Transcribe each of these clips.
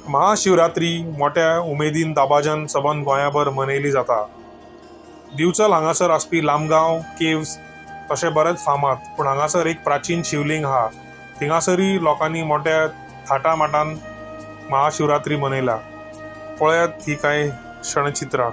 महाशिवरात्री मोठ्या उमेदीन दाबाजान सबंद गोंयाभर मनयली जाता. दिवचल हांगासर आसपी लामगांव केव्स तशें बरेंच फामाद, पूण हांगासर एक प्राचीन शिवलिंग आहा. थिंगासरूय लोकांनी मोठ्या थाटामाटान महाशिवरात्री मनयला. पळयात ही कांय क्षणचित्रां.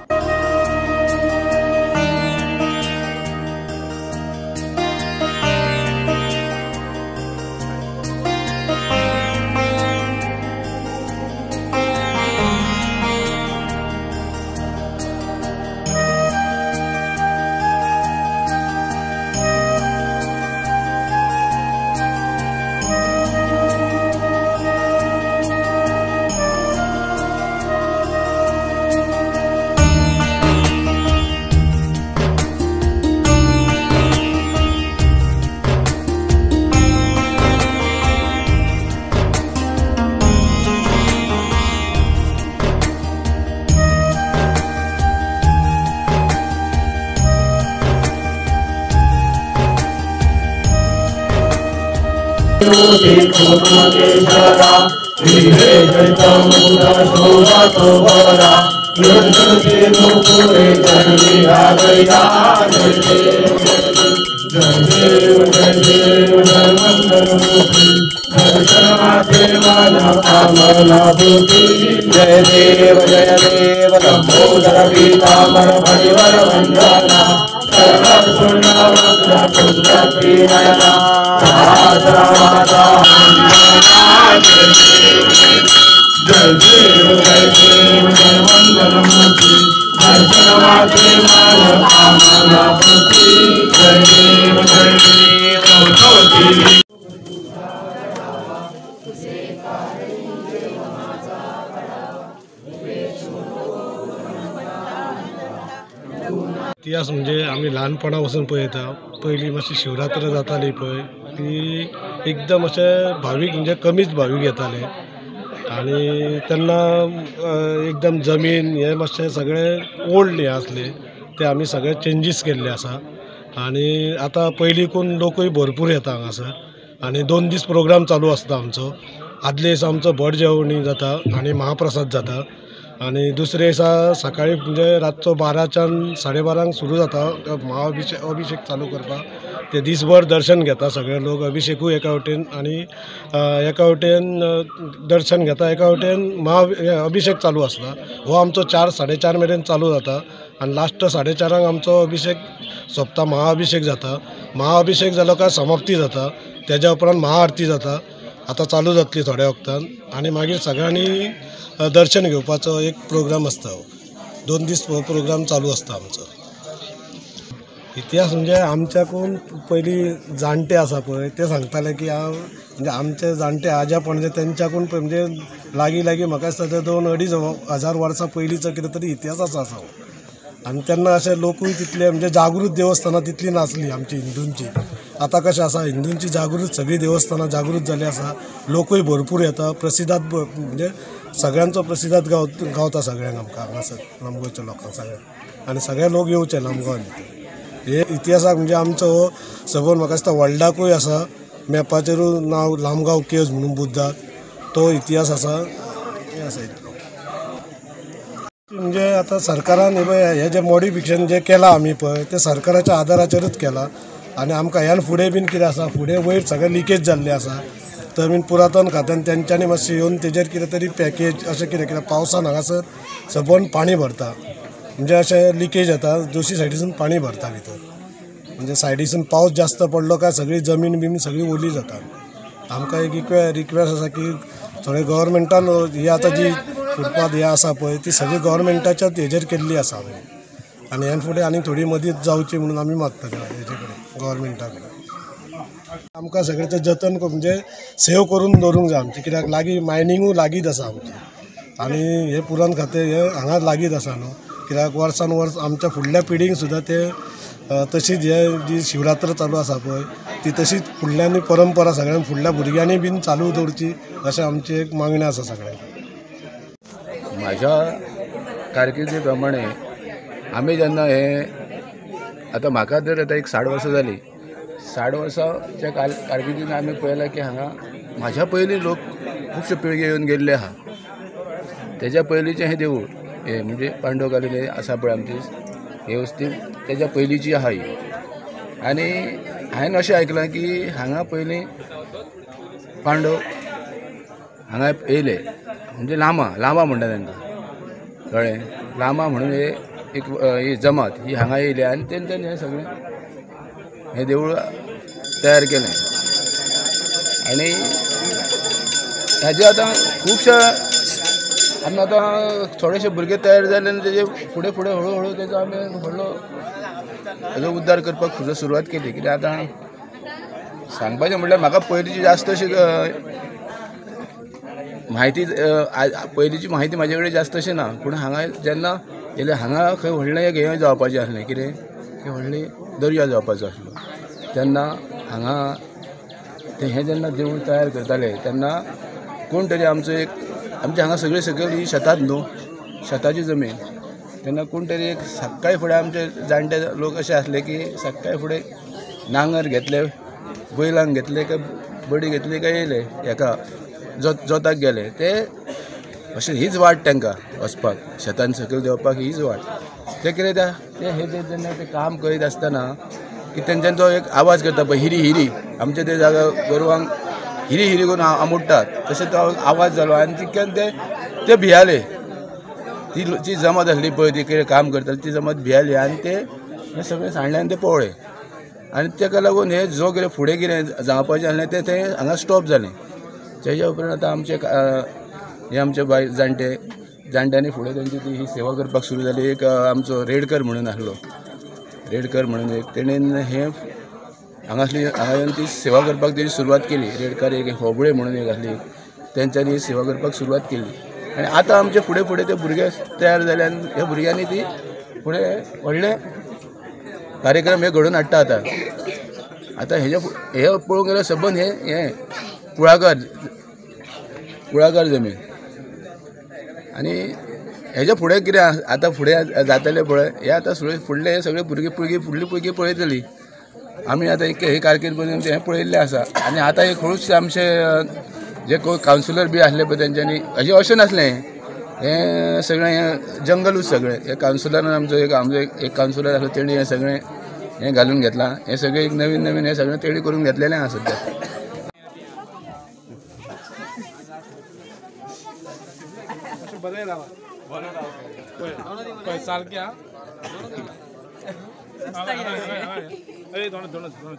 जय देव जय देव लंबोदर पीतांबर हरिवर वंदना जय देव जय देव जय मंगलमूर्ति दर्शनमात्रे मानवती जय देव जय देव भगवती. इतिहास म्हणजे आमी ल्हानपणा पासून पळयता. पयलीं मातशी शिवरात्र जाताली पळय ती एकदम अशें भावीक म्हणजे कमीच भावीक येताले आनी तेन्ना एकदम जमीन हे मातशें सगळें ओल्ड हें आसलें तें आमी सगळें चेंजीस केल्ले आसा. आनी आतां पयलींकून लोकूय भरपूर येता हांगासर आनी 2 दीस प्रोग्राम चालू आसता आमचो. आदले दिसा आमचो भट जेवणी जाता आनी महाप्रसाद जाता आनी दुसरे दिसा सकाळी म्हणजे रातचो 12च्यान 12:30 सुरू जाता महाअभिषेक अभिषेक चालू करपाक. ते दीसभर दर्शन घेता सगळे लोक. अभिषेकूय एका वटेन आनी एका वटेन दर्शन घेता, एका वटेन महा अभिषेक चालू आसता. हो आमचो 4 साडे 4 मेरेन चालू जाता आनी लास्ट 4:30 आमचो अभिषेक सोंपता, महाअभिषेक जाता. महाअभिषेक जालो काय समाप्ती जाता. तेज्या उपरांत महाआरती जाता. आतां चालू जातली थोड्या वखदान आनी मागीर सगळ्यांनी दर्शन घेवपाचो एक प्रोग्राम आसता. 2 दीस प्रोग्राम चालू आसता आमचो. इतिहास म्हणजे आमच्याकून पयलीं जाणटे आसा पळय ते सांगताले की हांव म्हणजे आमचे जाणटे आज्या पणजे तेंच्याकून म्हणजे लागीं लागीं म्हाका दिसता ते 2-2.5 हजार वर्सां पयलींचो कितें तरी इतिहास आसा. आनी तेन्ना अशे लोकूय तितले म्हणजे जागृत देवस्थानां तितलीं नासलीं आमची हिंदूंची. आतां कशें आसा हिंदूंची जागृत सगळीं देवस्थानां जागृत जालीं आसा. लोकूय भरपूर येता. प्रसिदाद म्हणजे सगळ्यांचो प्रसिदाद गावता सगळ्यांक आमकां हांगासर लामगांवच्या लोकांक सगळ्यांक. आनी सगळे लोक येवचे लामगांवान भितर. हे इतिहासाक म्हणजे आमचो हो सबंद म्हाका दिसता वर्ल्डाकूय आसा. मॅपाचेरूय नांव लामगांव केव्स म्हणून बुद्धाक तो इतिहास आसा. हें आसा इतलो. म्हणजे आतां सरकारान हे पळय हें जें मॉडिफिकेशन जें केलां आमी पळय तें सरकाराच्या आदाराचेरूच केलां. आनी आमकां ह्यान फुडें बीन कितें आसा फुडें वयर सगळें लिकेज जाल्लें आसा तर बीन पुरातन खात्यान तेंच्यांनी मातशें येवन तेजेर कितें तरी पॅकेज अशें कितें कितें पावसान हांगासर सबंद पाणी भरता म्हणजे अशें लिकेज येता दोशी सायडीसून पाणी भरता भितर. म्हणजे सायडीसून पावस जास्त पडलो काय सगळी जमीन बीन सगळी ओली जाता. आमकां एक रिक्वेस्ट आसा की थोडे गव्हर्मेंटान ही आतां जी फुटपाथ हे आसा पळय ती सगळी गव्हर्मेंटाच्याच हेजेर केल्ली आसा आमी. आनी ह्यान फुडें आनी थोडी मदींच जावची म्हणून आमी मागता हेजे कडेन गव्हर्मेंटा कडेन. आमकां सगळें तें जतन म्हणजे सेव करून दवरूंक जाय आमचें. कित्याक लागीं मायनिंगूय लागींच आसा आमचें आनी हें पुरान खातें हें हांगा लागींच आसा न्हू. कित्याक वर्सान वर्स आमच्या फुडल्या पिढींक सुद्दां ते तशीच हे जी शिवरात्र चालू आसा पळय ती तशीच फुडल्यान परंपरा सगळ्यांक फुडल्या भुरग्यांनी बीन चालू दवरची अशें आमची एक मागणें आसा सगळ्यांक. म्हाज्या कारकिर्दी प्रमाणे आमी जेन्ना हे आतां म्हाका तर आतां एक 60 वर्सां जालीं. 60 वर्सांच्या कारकिर्दीन आमी पळयलां की हांगा म्हाज्या पयलीं लोक खुबशे पिळगे येवन गेल्ले आहा. तेज्या पयलींचें हें देवूळ हें म्हणजे पांडव कालीन आसा पळय आमची हे वस्ती तेज्या पयलींची आहा ही. आनी हांवें अशें आयकलां की हांगा पयलीं पांडव हांगा येयले म्हणजे लामा लामा म्हणटा तांकां कळ्ळें लामा म्हणून हे एक ही जमात ही हांगा येयली आनी तेंच्यांनी हें सगळें हें देवूळ तयार केलें. आनी हेजे आतां खुबशे आमी आतां थोडेशे भुरगे तयार जाले आनी तेजे फुडें फुडें हळू हळू तेजो आमी व्हडलो हेजो उद्धार करपाक सुद्दां सुरवात केली. कित्याक आतां सांगपाचें म्हणल्यार म्हाका पयलींची जास्त अशी म्हायती पयलींची म्हायती म्हाजे कडेन जास्त अशी ना, पूण हांगा जेन्ना येयले हांगा खंय व्हडलें एक हें जावपाचें आसलें कितें की व्हडली दर्या जावपाचो आसलो तेन्ना हांगा ते हें जेन्ना देवूळ तयार करताले तेन्ना कोण तरी आमचो एक आमच्या हांगा सगळी सकयल ही शेतात न्हू शेताची जमीन तेन्ना कोण तरी एक सकाळी फुडें आमचे जाणटे लोक अशे आसले की सकाळी फुडें नांगर घेतले बैलांक घेतले काय बडी घेतली काय येयले हेका जोताक गेले ते अशें हीच वाट तांकां वचपाक शेतान सकयल देंवपाक हीच वाट. ते कितें ते हे जेन्ना ते काम करीत आसतना की तेंच्यांनी तो एक आवाज करता पळय हिरी हिरी आमचे ते जागा गोरवांक हिरी हिरी करून आमुडटात तशें तो आवाज जालो आनी तितक्यान ते ते भियाले ती जी जमात आसली पळय ती कितें काम करताली ती जमात भियाली आनी ते हे सगळें सांडले आनी ते पळ्ळे आनी ताका लागून हे जो कितें फुडें कितें जावपाचें आसलें तें थंय हांगा स्टॉप जालें. तेज्या उपरांत आतां आमचे हे आमचे बाय जाणटे जाणट्यांनी फुडें तेंची ती ही सेवा करपाक सुरू जाली. एक आमचो रेडकर म्हणून आसलो रेडकर म्हणून एक तेणेन हें हांगासली हांगा येवन ती सेवा करपाक तेणी सुरवात केली. रेडकर एक होबळे म्हणून एक आसली तेंच्यांनी सेवा करपाक सुरवात केली आनी आतां आमचे फुडें फुडें ते भुरगे तयार जाले आनी ह्या भुरग्यांनी ती फुडें व्हडले कार्यक्रम हे घडोवन हाडटा. आतां आतां हेजे हे पळोवंक गेल्यार सबंद हे हें कुळागर कुळागर जमीन आनी हेज्या फुडें कितें आतां फुडें जातलें पळय हे आतां सगळे फुडले हे सगळे भुरगे पिळगी फुडली पिळगी पळयतली. आमी आतां एक हे कारकीर्द पर्यंत हें पळयल्लें आसा आनी आतां एक हळूच आमचे जे कोण कावन्सिलर बी आसले पळय तेंच्यांनी अशें अशें नासलें हें सगळें हें जंगलूच सगळें हे कावन्सिलरान आमचो एक आमचो एक कावन्सिलर आसलो तेणी हें सगळें हें घालून घेतलां हें सगळें एक नवीन नवीन हें सगळें तेणी करून घेतलेलें आसा सद्या. बरें रावा पळय सारकें आं दोन दोन दोन.